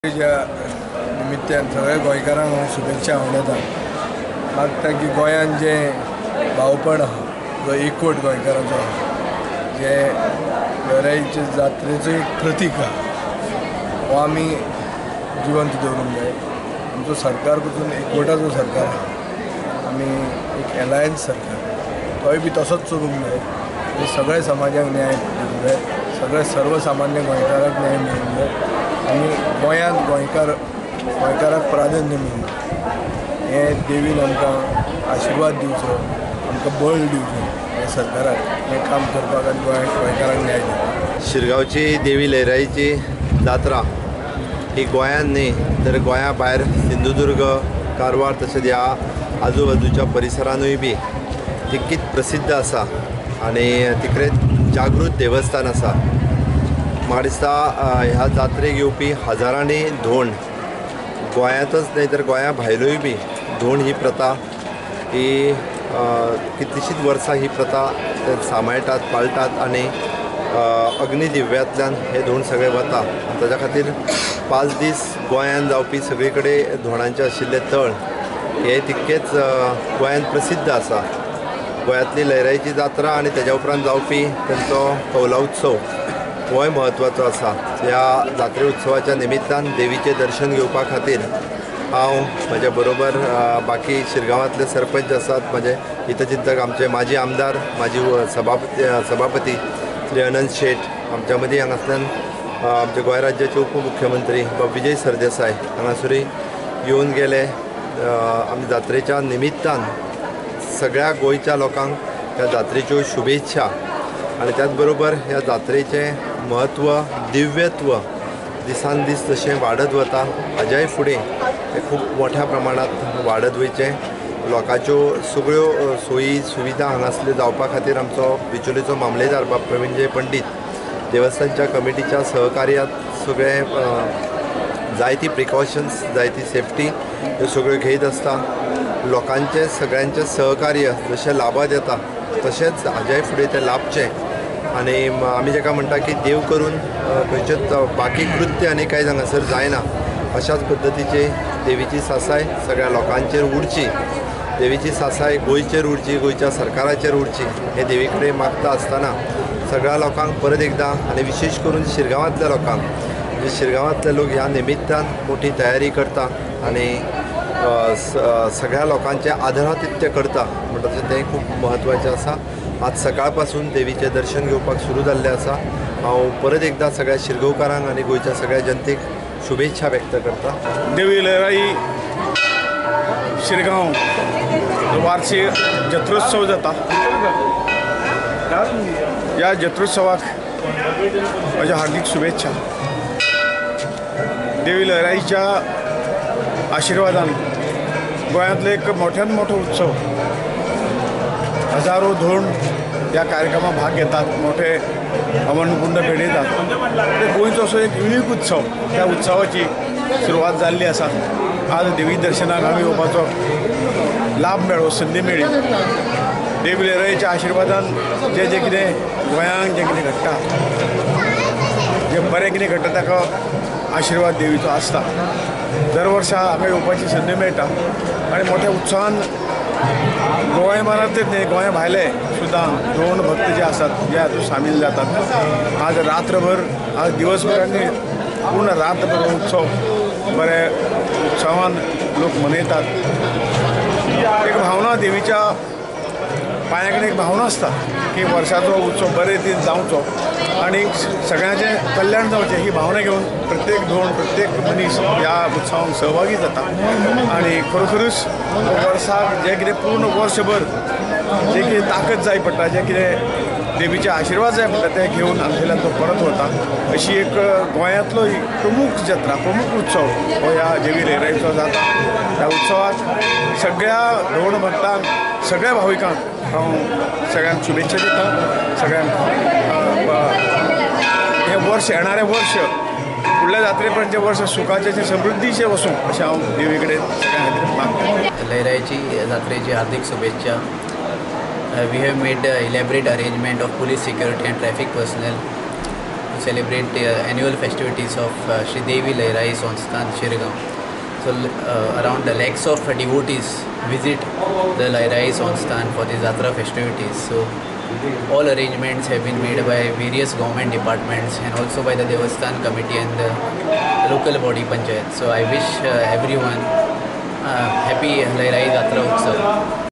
निमित्तान सगळ्या गोंयकारांक हांव शुभेच्छा म्हणटा. मागता की गोंयांत जें भावपण आहा, जो एकवट गोंयकारांचो आहा, जे लहराईचे जात्रेचो एक प्रतीक आहा, हो आमी जिवंत दवरूंक जाय. आमचो सरकार पसून एकवटाचो सरकार आहा, आमी एक एलायन्स सरकार, तोय बी तसोच चलूंक जाय. सगळ्या समाजाक न्याय दिवंक जाय, सगळ्या सर्वसामान्य गोंयकारांक न्याय मेळूंक जाय आनी गोंयांत गोंयकाराक प्राधान्य मेळूंक जाय. हें देवीन आमकां आशिर्वाद दिवचो, आमकां बळ दिवचें हे सरकाराक हें काम करपाक आनी गोंयकारांक न्याय दिवपाक. शिरगांवची देवी लहराईची जात्रा ही गोंयांत न्ही तर गोंया भायर सिंधुदुर्ग, कारवार तशेंच ह्या आजूबाजूच्या परिसरानूय बी तितकीच प्रसिद्ध आसा आनी तिकडेच जागृत देवस्थान आसा. म्हाका दिसता ह्या जात्रेक येवपी हजारांनी धोंड गोंयांतच न्हय तर गोंया भायरूय बी धोंड ही प्रथा ही कितलीशींच वर्सां ही प्रथा ते सांबाळटात, पाळटात आनी अग्निदिव्यांतल्यान हे धोंड सगळे वता. ताच्या खातीर 5 दीस गोंयांत जावपी सगळे कडेन धोंडांचे आशिल्ले तळ हे तितकेच गोंयांत प्रसिद्ध आसा. गोंयांतली लहराईची जात्रा आनी तेज्या उपरांत जावपी तांचो कौला उत्सव होय म्हत्वाचो आसा. ह्या जात्रे उत्सवाच्या निमित्तान देवीचें दर्शन घेवपा खातीर हांव म्हज्या बरोबर बाकी शिरगांवांतले सरपंच आसात, म्हजे हितचिंतक आमचे माजी आमदार, माजी सभापती श्री अनंत शेट, आमच्या मदीं हांगासल्यान आमचे गोंय राज्याचे उपमुख्यमंत्री बाब विजय सरदेसाय हांगासरूय येवन गेले. आमी जात्रेच्या निमित्तान सगळ्या गोंयच्या लोकांक ह्या जात्रेच्यो शुभेच्छा आनी त्याच बरोबर ह्या जात्रेचें म्हत्व, दिव्यत्व दिसान दीस जशें वाडत वता हाज्याय फुडें तें खूब मोठ्या प्रमाणांत वाडत वयचें. लोकांच्यो सगळ्यो सोयी सुविधा हांगासल्यो जावपा खातीर आमचो बिचोलेचो मामलेदार बाब प्रवीणजय पंडीत देवस्थानच्या कमिटीच्या सहकार्यात सगळें जायती प्रिकॉशन्स, जायती सेफ्टी ह्यो सगळ्यो घेयत आसता. लोकांचें सगळ्यांचें सहकार्य जशें लाभत येता तशेंच हाज्याय फुडें तें लाभचें आनी आमी जेका म्हणटा की देव करून खंयचेच बाकी कृत्य आनी कांय हांगासर जायना अशाच पद्दतीची देवीची सासाय सगळ्या लोकांचेर उरची, देवीची सासाय गोंयचेर उरची, गोंयच्या सरकाराचेर उरची हे देवी कडेन मागता आसतना सगळ्या लोकांक परत एकदां आनी विशेश करून शिरगांवांतल्या लोकांक, म्हणजे शिरगांवांतले लोक ह्या निमित्तान मोठी तयारी करता आनी सगळ्या लोकांचें आदरातिथ्य करता म्हणटा तें खूब म्हत्वाचें आसा. आज सकाळ पासून देवीचें दर्शन घेवपाक सुरू जाल्लें आसा. हांव परत एकदां सगळ्या शिरगांवकारांक आनी गोंयच्या सगळ्या जनतेक शुभेच्छा व्यक्त करता. देवी लहराई शिरगांव वार्षिक जत्रोत्सव जाता. ह्या जत्रोत्सवाक म्हज्या हार्दिक शुभेच्छा. देवी लहराईच्या आशिर्वादान गोंयांतलो एक मोठ्यान मोठो उत्सव, हजारो धोंड ह्या कार्यक्रमात भाग घेतात, मोठे हवनकुंड पेटयतात. गोंयचो असो एक युनीक उत्सव, त्या उत्सवाची सुरवात जाल्ली आसा. आज देवी दर्शनाक आमी येवपाचो लाभ मेळ्ळो, संदी मेळ्ळी. देवी लहराईच्या आशिर्वादान जें जें कितें गोंयांत जें कितें घडटा, जें बरें कितें घडटा ताका आशिर्वाद देवीचो आसता. दर वर्सा हांगा येवपाची संदी मेळटा आनी मोठ्या उत्साहान गोंयभरांतच न्हय गोंया भायले सुद्दां धोंड भक्त जे आसात जे हातूंत सामील जातात. आज रात्रभर, आज दिवसभर आनी पूर्ण रातभर उत्सव बरे उत्सवान लोक मनयतात. एक भावना देवीच्या पांया कडेन एक भावना आसता की वर्साचो उत्सव बरे दीस जावचो आनी सगळ्यांचें कल्याण जावचें ही भावना घेवन प्रत्येक धोंड, प्रत्येक मनीस ह्या उत्सवांत सहभागी जाता आनी खरोखरूच वर्साक जें कितें पूर्ण वर्सभर जें कितें ताकद जाय पडटा, जें कितें देवीचे आशिर्वाद जाय पडटा ते घेवन हांगसरल्यान तो परत वता. अशी एक गोंयांतलो प्रमुख जत्रा, प्रमुख उत्सव हो ह्या देवी लहराईचो जाता. ह्या उत्सवाक सगळ्या धोंड भक्तांक, सगळ्या भाविकांक हांव सगळ्यांक शुभेच्छा दिता. सगळ्यांक हें वर्ष, येणारें वर्ष, फुडल्या जात्रे पर्यंतचें वर्ष सुखाचें, समृद्धीचें वसूं अशें हांव देवी कडेन सगळ्यां खातीर मागतां. लहराईची जात्रेची हार्दिक शुभेच्छा. We have made elaborate arrangement of police security and traffic personnel. to celebrate the annual festivities of Shri Devi Lairai Sansthan, Shirgaon. So around the lakhs of devotees visit the Lairai Sansthan for the Jatra festivities. So all arrangements have been made by various government departments and also by the Devasthan committee and the local body panchayat. So I wish everyone happy Lairai Jatra Utsav.